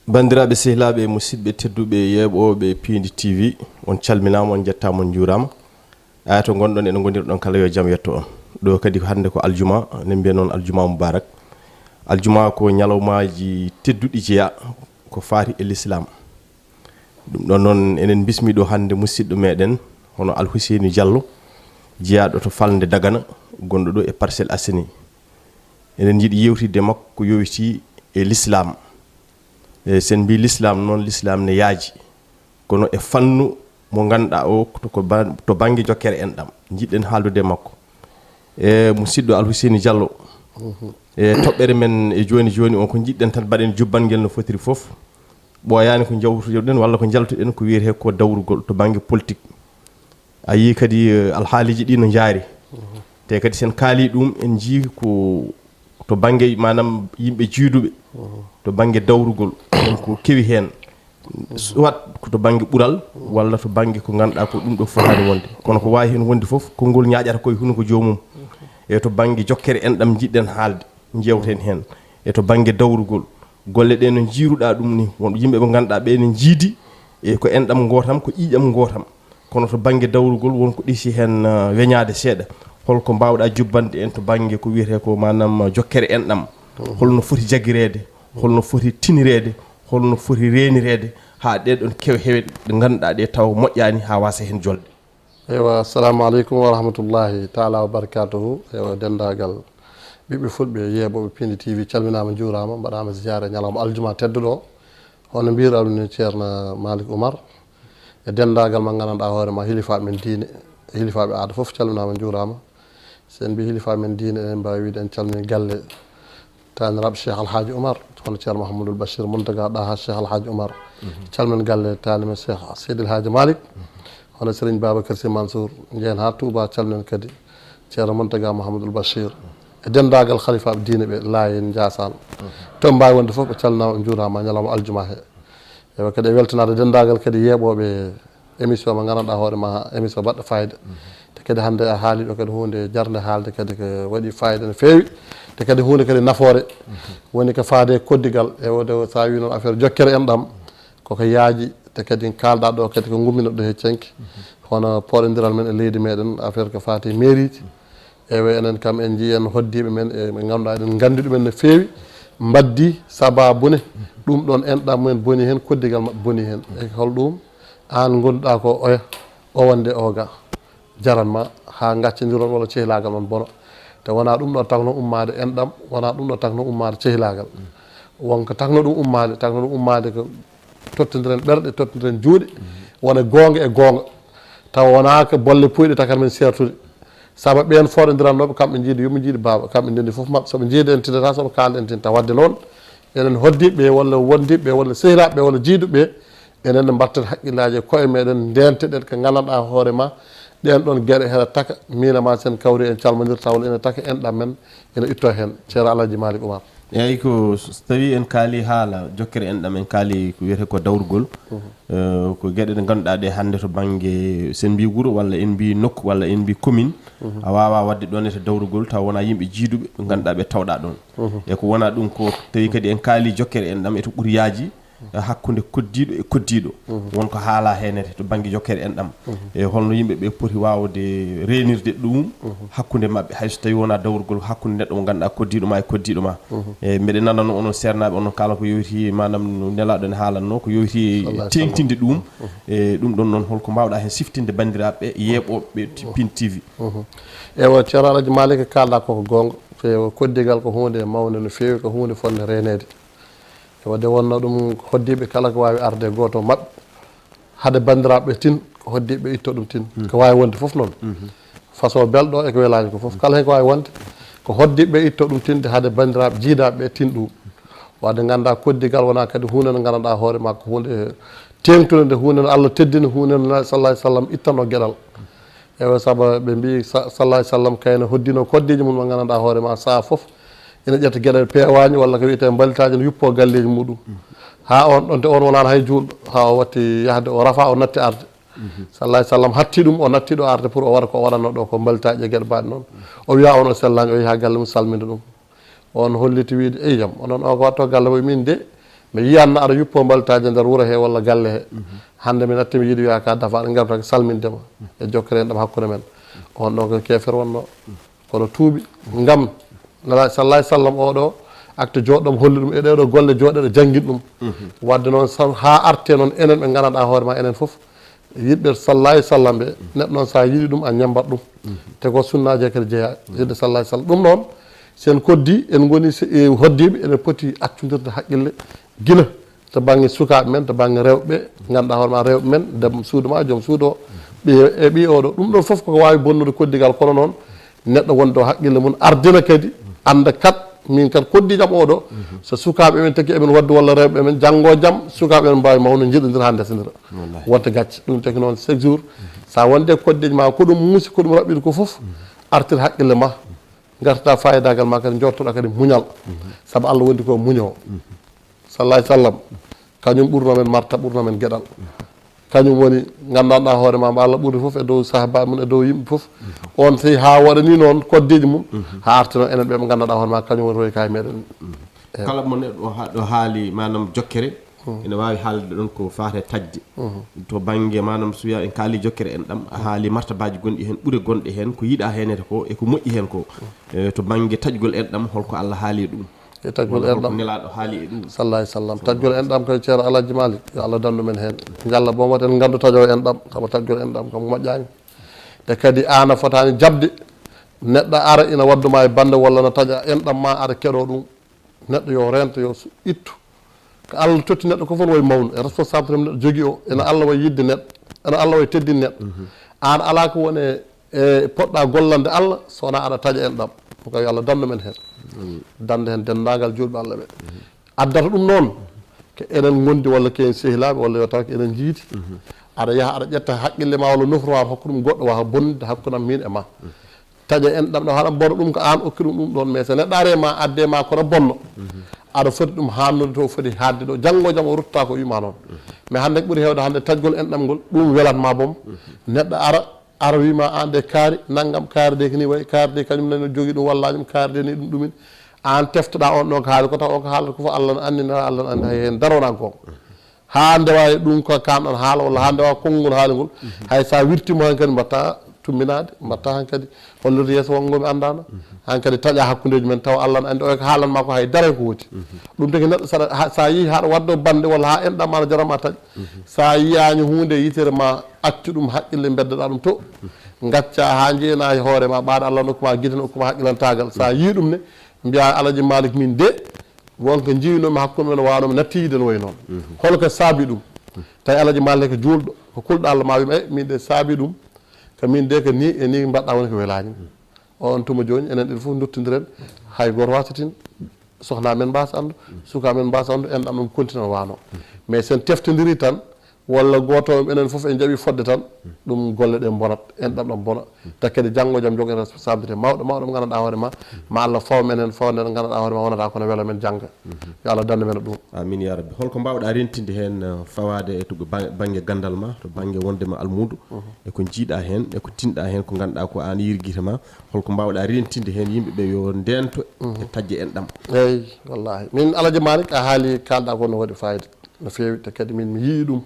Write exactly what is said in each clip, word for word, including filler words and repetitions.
Banndiraaɓe, sehilaaɓe, musidɓe tedduɓe, yeeɓooɓe Piindi T V, on calminaama, on njettaama, on njuuraama. Aya to ngonɗon, ene ngondirɗon kala, yo jam yetto on. Ɗo kadi hannde ko aljuma, enen mbiya noon aljuma mubarak. Aljuma ko ñalawmaaji tedduɗi jeyaa ko faati e lislaam. Ɗum ɗon noon, enen mbismi ɗo hannde musidɗo meɗen, hono Alhuseyni Diallo, jeyaaɗo to Falnde Dagana, gonɗo ɗo e Parcelles Assainies. Eɗen njiɗi yewtidde makko ko yowitii e lislaam. E, sen mbi lislaam noon, lislaam ne yaaji, kono e fannu mo ngannduɗaa o, to, ko ba-, to bannge jokkere enɗam, njiɗɗen haaldude e makko. E, musidɗo Alhuseyni Diallo, e, toɓɓere men e jooni jooni on, ko njiɗɗen tan mbaɗen jubbangel no fotiri fof. Ɓooyaani ko njawtuɗen walla ko njaltuɗen ko wiyetee ko dawrugol to bannge politique. A yii kadi, eh, alhaaliiji ɗi no njaari. Te kadi sen kaali ɗum, en njii ko to bannge, maanaam, yimɓe jiiduɓe, to bannge dawrugol, ɗum ko kewi heen. Soit ko to bannge ɓural, walla to bannge ko ngannduɗaa ko ɗum ɗo fotaani wonde. Kono ko waawi heen wonde fof, konngol ñaaƴata koye hunuko joomum. E to bannge jokkere enɗam njiɗɗen haalde, njeewten heen. E to bannge dawrugol, golle ɗe no njiiruɗaa ɗum ni, won yimɓe ɓe ngannduɗaa ɓe ne njiidi, e ko enɗam ngootam, ko ƴiiƴam ngootam. Kono to bannge dawrugol, won ko ɗisi heen, uh, weñaade seeɗa. Holko mbaawɗaa jubbande en to bannge ko wiyetee ko, maanaam, uh, jokkere enɗam? Holno foti jagireede? Holno foti tinireede? Holno foti reenireede haa ɗee ɗoon kewe hewe ɗe ngannduɗaa ɗe taw moƴƴaani haa waasa heen jolde? Eywa, assalamu aleykum wa rahmatullahi taala wa barakatuhu. Eywa, denndaangal ɓiɓɓe fulɓe, yeeɓooɓe Piindi T V, calminaama, njuuraama, mbaɗaama ziyaara ñalawma aljuma tedduɗo o. Hono mbiiruɗaa ɗum ni, Ceerno Malik Oumar, e denndaangal mo nganndanɗaa hoore ma, hilifaaɓe men diine, e hilifaaɓe aada fof, calminaama, njuuraama. So en mbi hilifaaɓe men diine, eɗen mbaawi wiide en calmini galle taaniraaɓe Cheikh Alhaji Oumar, hono Ceerno Mouhamadoul Bachir Mountaga Daha Cheikh Alhaji Oumar. Calminen galle taani men Cheikh Seydi Alhaji Malik, hono Serigne Babacar Sy Mansour, njehen haa Touba, calminen kadi Ceerno Mountaga Mouhamadoul Bachir. E denndaangal halifaaɓe diine ɓe, Laayeen, Njaasaan. To ɓe mbaawi wonde fof, ɓe calminaama, ɓe njuuraama ñalawma aljuma he. Ewa, kadi e weltanaade denndaangal kadi yeeɓooɓe émission mo nganndanɗaa hoore ma, émission baɗɗo fayida. Te kadi hannde a haali ɗo kadi huunde jarnde haalde, kadi ko waɗi fayida no feewi. Te kadi huunde kadi nafoore woni ko faade e koddigal. E wode o, so a wii noon affaire jokkere enɗam, koko yaaji. Te kadi kaalɗaa ɗo kadi ko ngumminɗo ɗo he cenki, hono pooɗondiral men e leydi meɗen, affaire ko faati e mairie ji. Ewa, enen kam en njii en hoddiiɓe men e ɓe ngannduɗaa eɗen nganndi ɗumen no feewi, mbaddi sababune ɗum ɗoon enɗam mumen boni heen, koddigal maɓɓe boni heen. E hol ɗum aan ngonnduɗaa ko oya, o wonde o ga jaran ma haa ngaccandiron walla cehilaagal on bono? Te wonaa ɗum ɗo takno ummaade enɗam, wonaa ɗum ɗo takno ummaade cehilaagal. Wonko takno ɗum ummaade, takno ɗum ummaade ko tottondiren ɓerɗe, tottondiren juuɗe, wona goonga e goonga. Tawa wonaa ko bolle puyɗe takat men seertude. Sabu ɓeen fooɗondirannooɓe, kamɓe njiidi yumma, njiidi baaba, kamɓe ndenndi fof maɓɓe, so ɓe njiida en tindata, so ɓe kaalda en tinta. Wadde noon, enen hoddiiɓe ɓe, walla wondiiɓe ɓe, walla sehilaaɓe ɓe, walla jiiduɓe ɓe, enen ne mbatten haqqillaaji e koye meɗen, ndeenteɗen ko nganndanɗaa hoore ma, ɗeen ɗoon geɗe hene taka, miin e ma sen kawri en calmondirta, walla ene taka enɗam men, ene ittoo heen. Ceerno Alhaji Malik Oumar. Eeyi, ko s-, so tawii en kaali haala jokkere enɗam, en kaali ko wiyetee ko dawrugol, eh, ko geɗe ɗe ngannduɗaa ɗe hannde to bannge, sen mbi wuro, walla en mbi nokku, walla en mbi commune, a waawaa waɗde ɗoon e to dawrugol, tawa wonaa yimɓe jiiduɓe ɓe ngannduɗaa ɓe tawɗaa ɗoon. E ko wonaa ɗum, ko tawii kadi en kaali jokkere enɗam e to ɓuri yaaji, hakkunde koddiiɗo e koddiiɗo. Won ko haalaa heen ne to bannge jokkere enɗam. E holno yimɓe ɓe poti waawde reenirde ɗum hakkunde maɓɓe, hay so tawii wonaa dawrugol hakkunde neɗɗo mo ngannduɗaa koddiiɗo ma e koddiiɗo ma. E mbeɗe nanano onon seernaaɓe, onon kaala ko yowiti, maanaam, no Nelaaɗo ne haalanno, ko yowiti teeŋtinde ɗum. E ɗum ɗoon noon, holko mbaawɗaa heen siftinde banndiraaɓe yeeɓooɓe Piindi T V? Ewa, Ceerno Alhaji Malik, kaalɗaa ko ko goonga. Ewa, koddigal ko huunde mawnde no feewi, ko huunde fotnde reeneede. E wadde wonno ɗum, hoddiiɓe kala ko waawi arde gooto maɓɓe, hade banndiraaɓe tin, ko hoddiiɓe itto ɗum tin. Ko waawi wonde fof noon. Façon belɗo e ko welaani ko fof, kala heen ko waawi wonde, ko hoddiiɓe itto ɗum tinde hade banndiraaɓe jiidaaɓe ɓe tin ɗum. Wadde nganndaa koddigal wonaa kadi huunde nde nganndanɗaa hoore ma ko huunde teeŋtunde, nde huunde nde Allah teddini, huunde nde Nabi sallallahu alaihi wasallam ittanoo geɗal. Ewa, sabu ɓe mbii sa-, sallallahu alaihi wasallam kayno hoddino koddiiji mum mo nganndanɗaa hoore ma saha fof ina ƴetta geɗe peewaaji walla ko wiyetee mbalitaaji, ne yuppoo galleeji muɗum. Haa on ɗon, te on wonaano hay juulɗo, haa o watti yahde, o rafa, o natti arde. Sallallahu alaihi wasallam hatti ɗum, o natti ɗo arde pour o waɗa ko o waɗanno ɗo, ko mbalitaaji e geɗe baaɗe noon. O wiya on o sellaani, o yaha galle mum salminde ɗum. On holliti wiide, "Eey jam, onon o ko watto galle mo?" Min de, Mi yiyan na aɗa yuppo mbaltaaje nder wuro he walla galle he. Hannde mi natti mi yiɗi wiya ka dafa aɗa ngarta salminde ma e jokkere enɗam hakkunde men. On ɗon ko keefer wonno. Kono tuubi ngam Nela sallallahu alayhi wasallam oɗo acte joɗɗo mo holli ɗum e ɗeɗo golle joɗeɗo janngin ɗum. Wadde noon sa- ha arte noon enen ɓe gandanɗa hoore ma enen fof yiɗɓe sallallahu alayhi wasallam ɓe neɗɗo noon sa yiɗi ɗum a ñambat ɗum. Te ko sunnaji kadi jeeya yiɗde sallallahu alayhi wasallam ɗum noon. Sen koddi en goni se- e hoddiɓe ene poti accudirde haqqille gila to bangge sukaɓe men to bangge rewɓe ganduɗa hoore ma rewɓe men debbo suudu ma joom suudu o ɓiye e ɓiye oɗo ɗum ɗon foof koko wawi bonnude koddigal kono noon neɗɗo wonde o haqqille mum ardina kadi anda kat min kat koddijam oɗo so sukaɓe men taki emen wadde walla rewɓe men janggo jam sukaɓe men mbawi mawno jiɗodira ha ndesodira wonta gacce ɗum taki noon chaque jour sa wonde koddeji ma ko ɗum muusi ko ɗum raɓɓiɗi ko foof artir haqqille ma gartata fayidagal ma kadi jortoɗa kadi muñal saabu allah wondi ko muñowo sallallahu alayhi wasallam kañum ɓurno men marta ɓurno men geɗal kañum woni gandanɗa hoore ma mo allah ɓurni foof e dow sahaba mum e dow yimɓe foof on tawi ha waɗani noon koddeji mum ha artino enen ɓe ɓe gandanɗa hoore ma kañum woni roy ka e meɗen kala mo neɗɗo ɗo haali manam jokkere ene wawi haalde ɗon ko fate taƴde to banggue manam so wiya en kaali jokkere enɗam a haali martabaji gonɗi hen ɓuure gonɗe hen ko yiiɗa henete ko e ko moƴƴi hen ko to banggue taƴgol enɗam holko allah haali ɗum e taƴgol enɗam nelaɗo haali e ɗum sallah e sallam taƴgol enɗam koye ceero alaji malik yo allah dandu men hen ngalla bon waten gandu taƴo enɗam saabu taƴgol enɗam kam moƴƴani te kadi an a fotani jabde neɗɗo ara ina wadduma e bande walla na taƴa enɗam ma aɗa keɗo ɗum neɗɗo yo rento yo ittu ko allah totti neɗɗo ko fof no wayi mawno e responsable neɗɗo jogui o ena allah wayi yidde neɗɗo ena allah wayi teddin neɗɗo an ala ko woni e poɗɗa gollande allah sowona aɗa taƴa enɗam ɗum kam yo allah dandu men hen dande hen dendagal julɓe allah ɓe addata ɗum noon ko enen gondi walla ko en sehilaɓe walla yo taw ko enen jiidi aɗa yaaha aɗa ƴetta haqqille ma walla nofru ma hokka ɗum goɗɗo wawa bonnude hakkunam min e ma taƴa enɗam ɗam haɗa bona ɗum ko an okki ɗum ɗum ɗon mais so neɗɗo ari ma adde ma kono bonno aɗa foti ɗum hannude to foti hadde ɗo janggo jam o rutta ko wima noon mais hande ko ɓuuri hewde hande taƴgol enɗam ngol ɗum welatma boom neɗɗo ara ara wima an de kaari naggam kaari de ko ni wayi kaari de kañum nani no jogui ɗum walla ñum kaari de ni ɗum ɗumin an teftoɗa on ɗon ko haali ko taw on ko haalata ko fof allah ne andi nela allah ne andi hay hen darona gonga ha ndewa e ɗum ko kanɗon haala walla ha ndewa konngol haali ngol hay sa wirtimo hankadi mbatta tumminade mbatta hankadi hollude yeeso wongo mi andano hankadi taƴa hakkudeji men taw allah ne andi o ko haalanma ko hay daray ko woti ɗum tagi neɗɗo sa yii haɗa waddo bande walla ha enɗam ma no jarama taƴ sa yiyani hunde yitere ma accu ɗum haqqille beddoɗa ɗum to gacca ha jeena e hoorema ɓaade allah ne hokkuma guite ne hokkuma haqqilantagal sa yii ɗum ne mbiya alaji malik min de wonko jiwinomi hakkude men wano mi natti yiide no wayi noon holko saabi ɗum tawi alaji malik ko juulɗo ko kulɗo allah ma wima e min de saabi ɗum ko min de ko ni e ni mbaɗɗa woni ko welani on tuma joni enen ɗiɗo fof dottodiren hay goto wasatin sohna men mbasa andu suka men mbasa andu enɗam ɗum continue wano mais sen teftodiri tan walla goto enen fof en jaɓi fodde tan ɗum golle ɗe bonat enɗam ɗam bona tawi kadi janggo jam jogen responsabilité mawɗo mawɗo mo gandanɗa hoore ma ma allah faw men hen faw nden gandanɗa hoore ma wonata kono welo men jangga yo allah dande men ɗum amin ya rabbi holko mbawɗa rentinde hen fawade e to banggue gandal ma to banggue wondema almudo e ko jiiɗa hen e ko tinɗa hen ko ganduɗa ko an yirguita ma holko mbawɗa rentinde hen yimɓeɓe yo ndento e taƴde enɗam eyyi wallahi min alaji malik a haali kalɗa ko no waɗi fayida no fewi te kadi min mi yii ɗum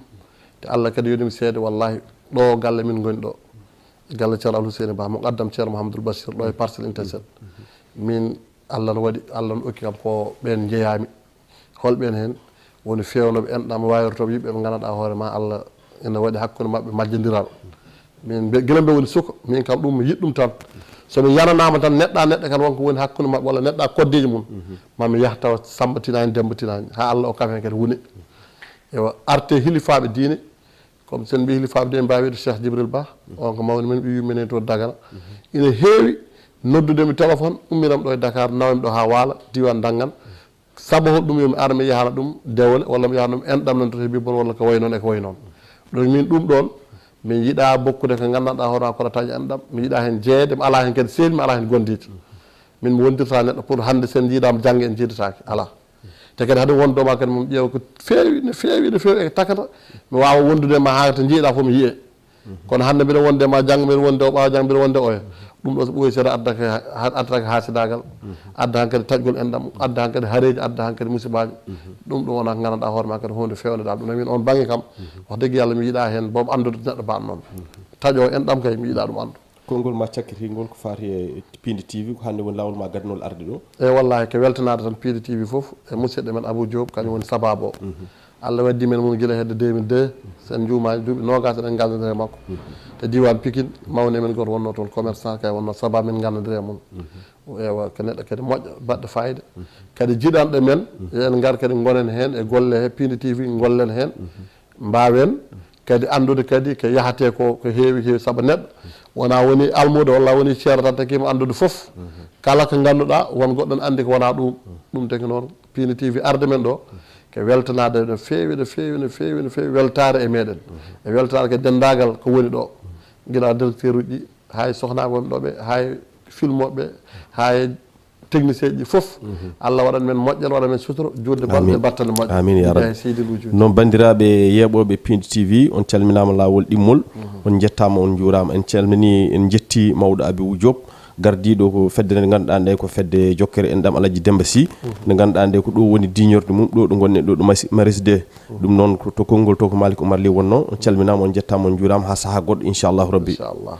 te allah kadi yonimi seede wallahi ɗo galle min goni ɗo galle ceerno alhuseyni ba mo qaddam ceerno mouhamadoul bachir ɗo e parcelle unité sept min allah no waɗi allah no okki kam ko ɓen jeeyami holɓen hen woni fewnoɓe enɗam wayrotoɓe yimɓe ɓe gandanɗa hoore ma allah ene waɗi hakkude mabɓe majjodiral min gila mbe woni suka min kam ɗum mi yiɗ ɗum tan somi yananama tan neɗɗa neɗɗo kan wonko woni hakkude mabɓe walla neɗɗa koddeji mum mami yah tawa samba tinani demba tinani ha allah o kam hen kadi woni ewa arte hilifaɓe diine comme sen mbi hilifaɓe diine mbawi wiide cheikh djibril ba on ko mawni men ɓe yuminen to dagana ina heewi noddudemi téléphone ummiram ɗo e dakar nawami ɗo ha waala diwan danngan sabu hol ɗum yomi ar mi yahana ɗum dewle walla mi yahana ɗum enɗam nan to heebi bon walla ko way noon e ko way noon ɗum min ɗum ɗon min yiɗa bokkude ko gandanɗa hoorema kono taƴa enɗam mi yiɗa hen jeeyede mi ala hen kadi seedi mi ala hen gondede min mi wondirta neɗɗo pour hande sen jiidama jangga en jiidatake ala te kadi haɗum wondoma kadi mom ƴeewa ko feewi no feewi no feewi e takata mi wawa wondude ma ha to jiiɗa foof mi yiye kono hande mbiɗa wonde ma jangga mbiɗa wonde o ɓawa jangga mbiɗa wonde oya Ɗum ɗo so ɓooyi seeɗa addake ha- addake haasidaagal, adda han kadi taƴgol enɗam, adda han kadi hareeji, adda han kadi musibaaji. Ɗum ɗum wona ko nganndanɗaa hoore ma kadi huunde feewnde dal. Ɗum noon min on bannge kam, wax dëgg yalla mi yiɗaa heen boobu anndude neɗɗo baaɗo noon. Taƴo enɗam kay mi yiɗaa ɗum anndu. Konngol ma cakkitingol ko faati e Piindi T V, ko hannde woni laawol ma gadnol arde ɗo? Eyi wallahi, ko weltanaade tan Piindi T V fof e musidɗo men Abou Diop, kañum woni sabaabu o. Allah waddi men mum gila hedde deux mille deux, so en njuumaani duuɓi noogaas eɗen nganndondira e makko. To diiwaan Pikin, mawni men gooto wonnoo toon, commerçant kay wonnoo sabaabu men nganndondira e mum. Ewa, ko neɗɗo kadi moƴƴo, baɗɗo faayida. Kadi jiɗanɗo men, yo en ngar kadi ngonen heen e golle he Piindi T V, ngollen heen, mbaawen kadi anndude kadi ko yahatee ko, ko heewi heewi, sabu neɗɗo wonaa woni almuudo walla woni ceerno tan taki mo anndude fof. Kala ko ngannduɗaa won goɗɗo ne anndi ko wonaa ɗum. Ɗum taki noon Piindi T V arde men ɗo ko weltanaade no feewi, no feewi, no feewi, no feewi, weltaare e meɗen. E weltaare kadi denndaagal ko woni ɗo, gila directeur uji ɗi, hay sohnaaɓe wonɓe ɗo ɓe, hay filmooɓe, hay technicien ji fof. Allah waɗan men moƴƴere, waɗan men sutura, juutde balɗe, battane moƴƴe. Amin ya rabbi. Seydi Luujo. Noon banndiraaɓe yeeɓooɓe Piindi T V, on calminaama laawol ɗimmol. On njettaama, on njuuraama. En calminii, en njettii mawɗo Abibu Diop, gardiiɗo ko fedde nde ngannduɗaa nde ko fedde jokkere enɗam Alhaji Demba Sy. Nde ngannduɗaa nde ko ɗo woni diiñorde mum, ɗo ɗo ngonɗen ɗo, ɗo Masi- Maris deux. Ɗum noon ko to konngol to ko Malick Oumar Ly wonnoo. On calminaama, on njettaama, on njuuraama haa sahaa goɗɗo inchallahu rabbi. Inchallah.